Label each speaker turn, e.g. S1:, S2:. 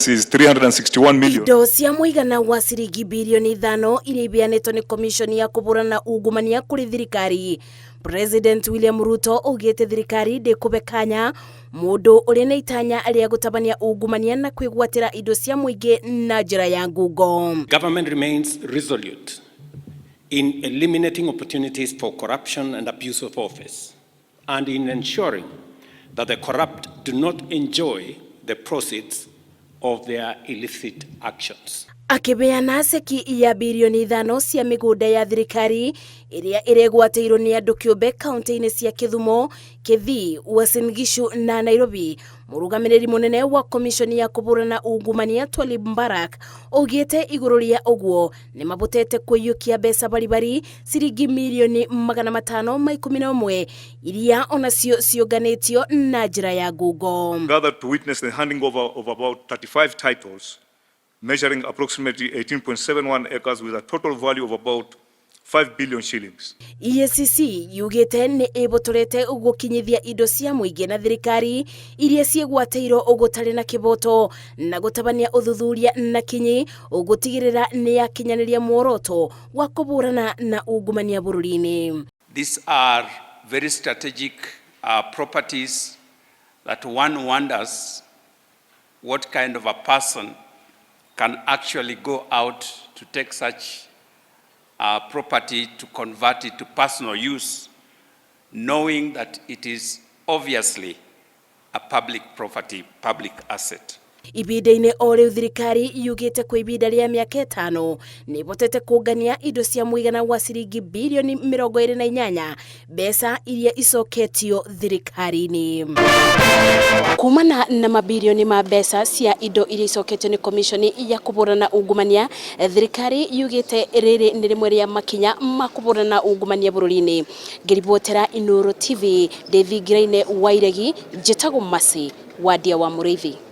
S1: assets is 361 million.
S2: Indo cia mũigana wa ciringi birioni 5 iria ibeanĩtwo nĩ komishoni ya kũbũrana ungumania kũrĩ thirikari. President William Ruto augĩte thirikari ndĩkũbe kanya mũndũ ũrĩ na itanya rĩa gũtabania ungumania na kwĩgwatĩra indo cia mũingĩ na njĩra ya ngungo.
S3: Government remains resolute in eliminating opportunities for corruption and abuse of office and in ensuring that the corrupt do not enjoy the proceeds of their illicit actions.
S2: Akĩbeana ceki ya birioni 5 cia mĩgũnda ya thirikari ĩrĩa ĩregwatĩirwo nĩ andũ kĩũmbe kaunti-inĩ cia Kĩthumo, Kisii, Uasin Gishu na Nairobi. Mũrũgamĩrĩri mũnene wa komishoni ya kũbũrana ungumania Twalib Mbarak augĩte igũrũ rĩa ũguo nĩ mabotete kũiyũkia mbeca baribari ciringi mirioni 511 iria onacio ciũnganĩtio na njĩra ya ngungo.
S1: Gathered to witness the handing over of about 35 titles measuring approximately 18.71 acres with a total value of about 5 billion shillings.
S2: EACC yugĩte nĩ ĩbotorete gũkinyithia indo cia mũingĩ na thirikari iria ciĩgwatĩirwo gũtarĩ na kĩboto na gũtabania ũthuthuria na kinyi gũtigĩrĩra nĩ yakinyanĩria muoroto wa kũbũrana na ungumania bũrũri-inĩ.
S4: These are very strategic properties that one wonders what kind of a person can actually go out to take such property to convert it to personal use, knowing that it is obviously a public property, public asset.
S2: Ibinda-inĩ o rĩu, thirikari yugĩte kwa ibinda rĩa mĩaka 5 nĩ ĩbotete kũngania indo cia mũigana wa ciringi birioni 28, mbeca iria icoketio thirikari-inĩ kumana na mabirioni ma mbeca cia indo iria icoketio nĩ komishoni ya kũbũrana ungumania. Thirikari yugĩte rĩrĩ nĩ rĩmwe rĩa makinya ma kũbũrana ungumania bũrũri-inĩ. Ngĩribotera Inooro TV ndĩ thingira-inĩ wa Iregi, njĩtagwo Mercy Wandia wa Mũrĩithi.